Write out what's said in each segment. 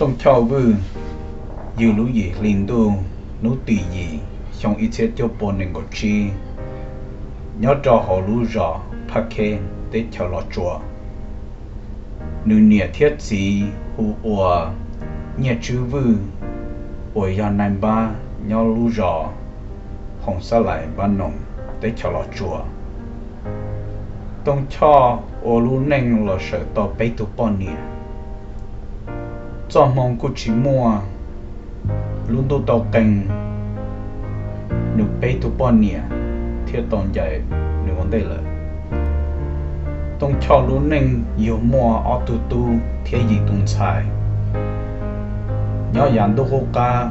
Tooj Choj Vwj yug lub yim hli ntuj hnub tim yim xyoo ib txhiab cuaj pua nees nkaum tsib, nyob rau hauv lub zos Phaj Khej teb chaws Los Tsuas. Nws niam thiab txiv hu ua Nyiaj Tswb Vwj uas yog nai npab nyob lub zos Hoos Xab Lais Npab Noos teb chaws Los Tsuas. Tooj Choj ua lub neej los sawv tau peb tug poj niam. Txoj hmoo kuj tsis muaj, lub ntuj tau qee, nws peb tug poj niam thiaj tau ncaim nws ua ntej lawm. Tooj Choj lub neej yug muaj ob tug tub thiab yim tus ntxhais. Nyob yav ntuj qub qab,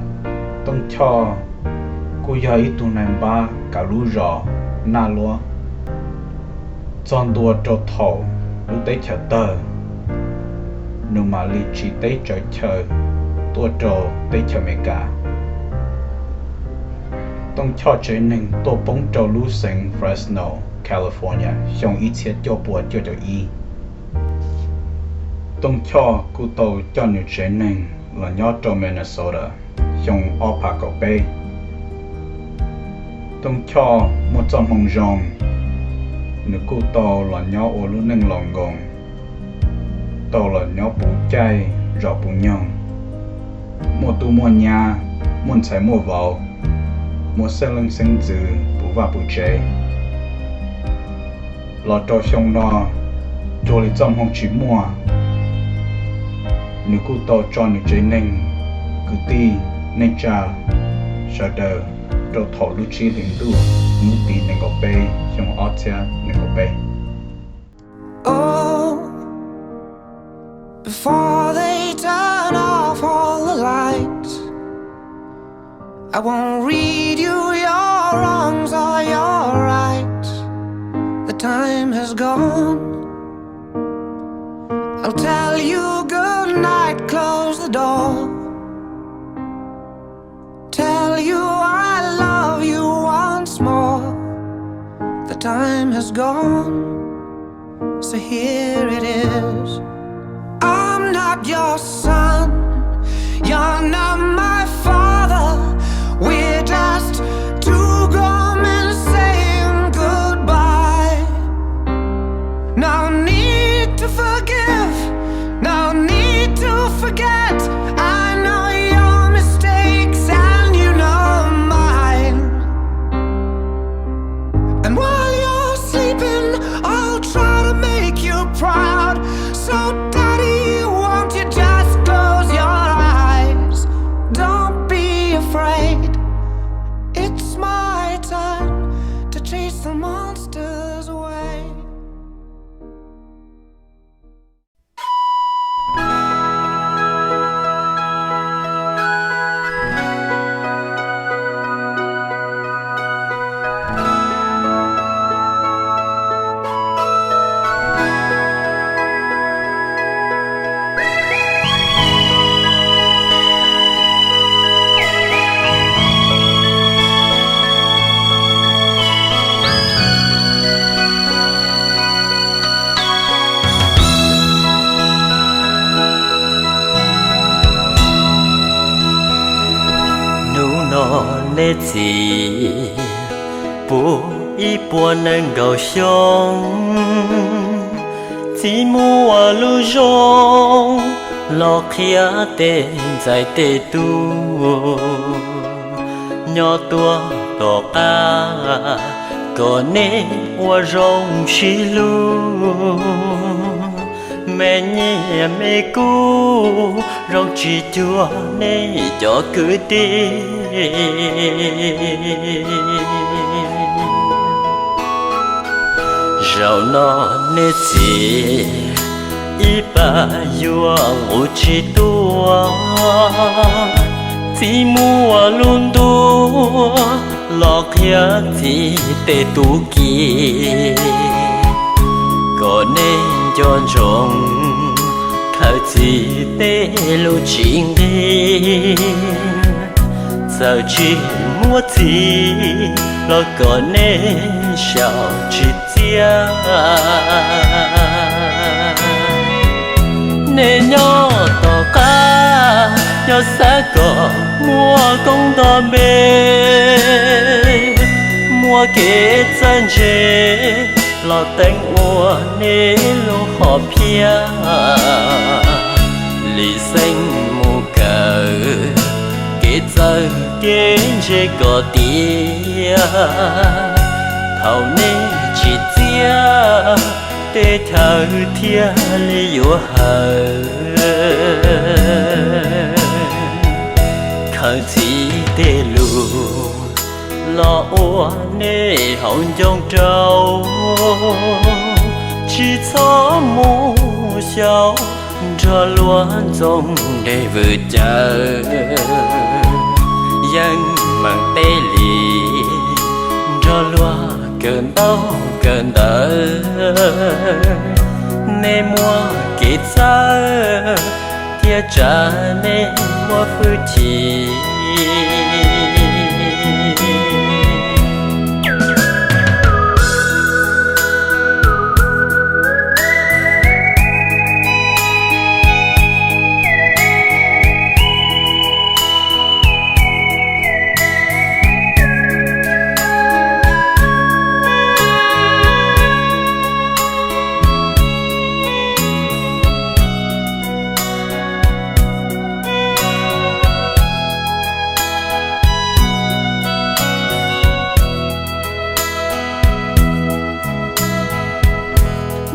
Tooj Choj kuj yog ib tug nai npab kav lub zos Naj Luab. Txog ntua rau thaum lub teb chaws tawg, nws mam li tsiv teb tsaws chaw tuaj rau teb chaws Amelikas. Tooj Choj tsev neeg tuaj poob rau lub xeev Fresno, California xyoo ib txhiab cuaj pua cuaj caum ib. Tooj Choj kuj tau coj nws tsev neeg los nyob rau Minnesota xyoo ob phav kaum peb. Tooj Choj muaj txoj hmoo zoo, nws kuj tau los nyob ua lub neej laus nkoos, tau los nyob puv caij zos puv nyoog, muaj tub muaj nyab, muaj ntxhais muaj vauv, muaj xeeb leej xeeb ntxwv puv vaj puv tsev. Los rau xyoo no, cuag li txoj hmoo tsis muaj, nws kuj tau tso nws tsev neeg, kwv tij, neej tsa sawv daws rau thaum lub tsib hlis ntuj hnub tim nees nkaum peb xyoo ob txhiab nees nkaum peb. Oh, before they turn off all the lights, I won't read you your wrongs or your rights. The time has gone. I'll tell you good night, close the door. Tell you I love you once more. The time has gone, so here it is. I'm not your son, you're not my father. We're just two grown men saying goodbye. No need to forgive, no need to forget. I know your mistakes and you know mine. And while you're sleeping, I'll try to make you proud. So, Daddy, won't you just close your eyes? Don't be afraid. It's my turn to chase the monsters away. Hnub no neb txiv puv ib puas nees nkaum xyoo, txiv muaj lub zoo los qhia tej ntxhais tej tub nyob tuaj tom qab, kom neb ua zoo sib hlub, me nyiaj me kub zoo tsis cuag nej cov kwv tij. Zaum no neb txiv ib pab yuav nqus tsis tuaj, txiv muaj lub ntuj los qhia txiv tej tub ki, kom neb nco ntsoov khaws txiv tej lus tsis nqig. Txawm tsis muaj txiv los kom neb xyaum tsis txiaj. Nej nyob tom qab Yog xav kom muaj koob nto npe, muaj kev txawj ntse los teev ua nej lub hom phiaj. Lim xeeb mus kawm kev txawj kev ntse kom tiav. Thaum nej tsim txiaj, tej chaw thiaj li yuav hawm. Khaws txhiv tej lus los ua nej haus ncoo rau, tsis txhob mus xyaum nrog luag ntxoov dej vwm cawv. Yeej meem peb li nrog luag kawm ntaub kawm ntawv, nej muaj kev txawj thiab tsa nej muaj hwj chim.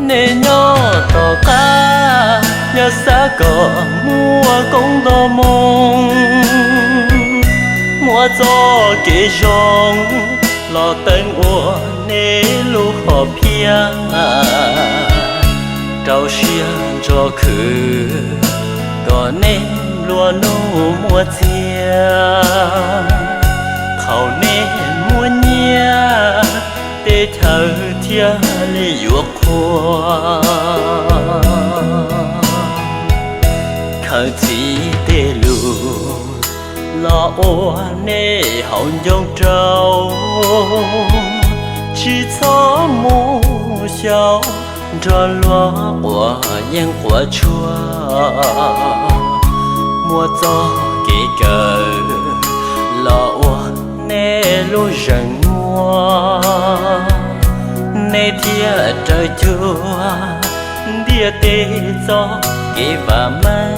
Nej nyob tom qab, yog xav kom muaj koob nto moo, muaj txoj kev zoo los teev ua nej lub hom phiaj. Rau siab ntso khwv kom nej nplua nuj muaj txiag. Thaum nej muaj nyiaj, tej chaw thiaj li yuav qhuas. Khaws txhiv tej lus los ua nej haus ncoo rau, tsis txhob mus xyaum nrog luag quav yeeb quav tshuaj. Muaj txoj kev kawm los ua nej lub zeem muag, nej thiaj raws cuag ntiaj teb txoj kev vam meej.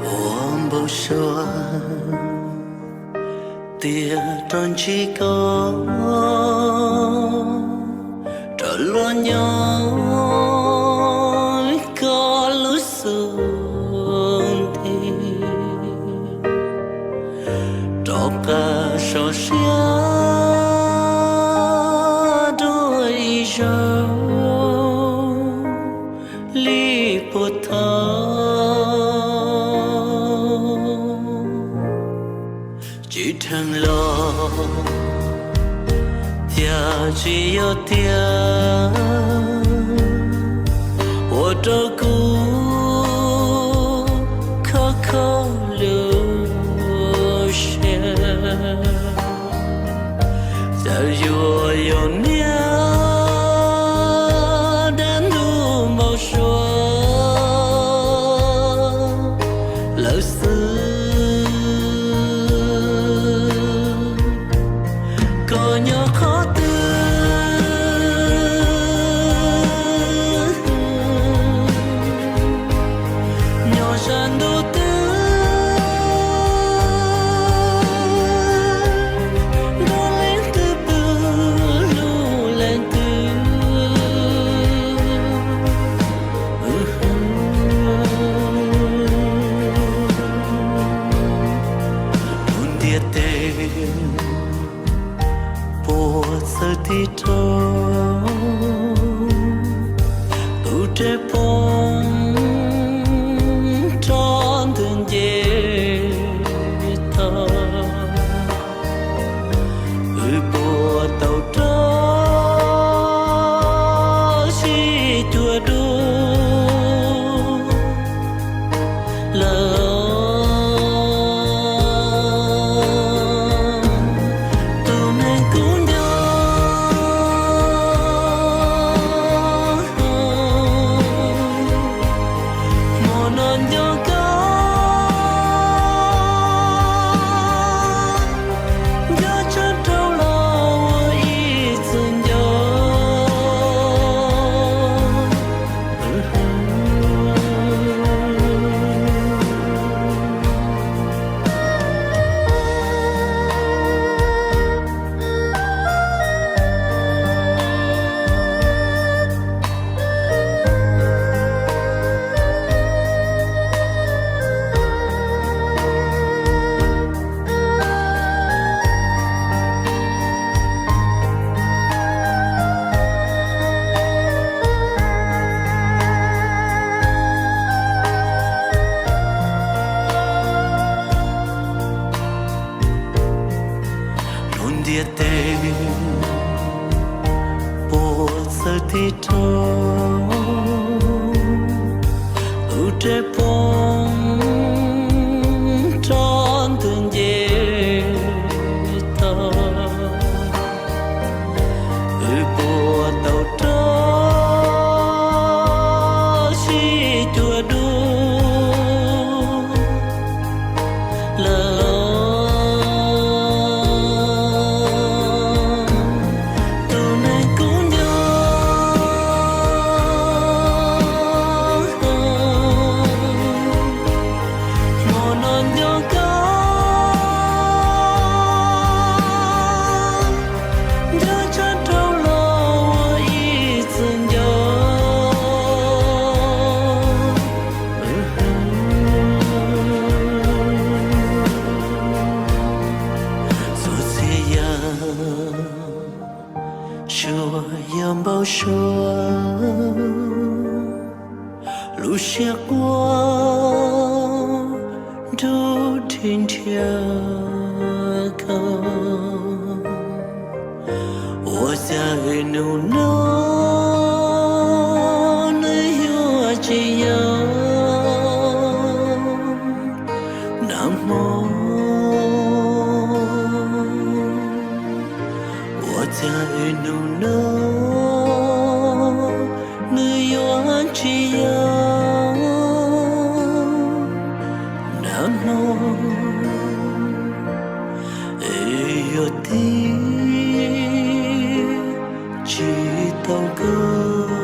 Ua npau suav tias rov ntsib koj, rov luag nyob koj lub xub ntiag. Rov qab so siab dua ib zaug li puag thaum tsis dheev los, cas tsis yog tiag ua rau kuv khov kho lub siab. Txawm yuav yog niaj dab ntub npau suav lawm xwb, koj nyob puas txawv tig rau tus dej poob nrov ntws nce tag. Wb puas tau rov sib cuag dua lawm. Tus neeg kuv nco, hmo no nco koj, nco tshaj rau los ua ib txwm nco. Lub ntiaj teb puas txawv tig rau tus dej poob nrov ntws nce tag. Wb puas tau rov sib cuag dua lawm. Tus neeg kuv nco, hmo no nco koj, nco tshaj rau los ua ib txwm nco. Txhua txhia yam suav yog npau suav, lub siab quaj nrub nrhia nrhiav koj. Ua cas hnub no nws yuav tsis yog nag hmo? Ua cas hnub no nws yuav tsis yog nag hmo? Es yuav tig tsis tau koj.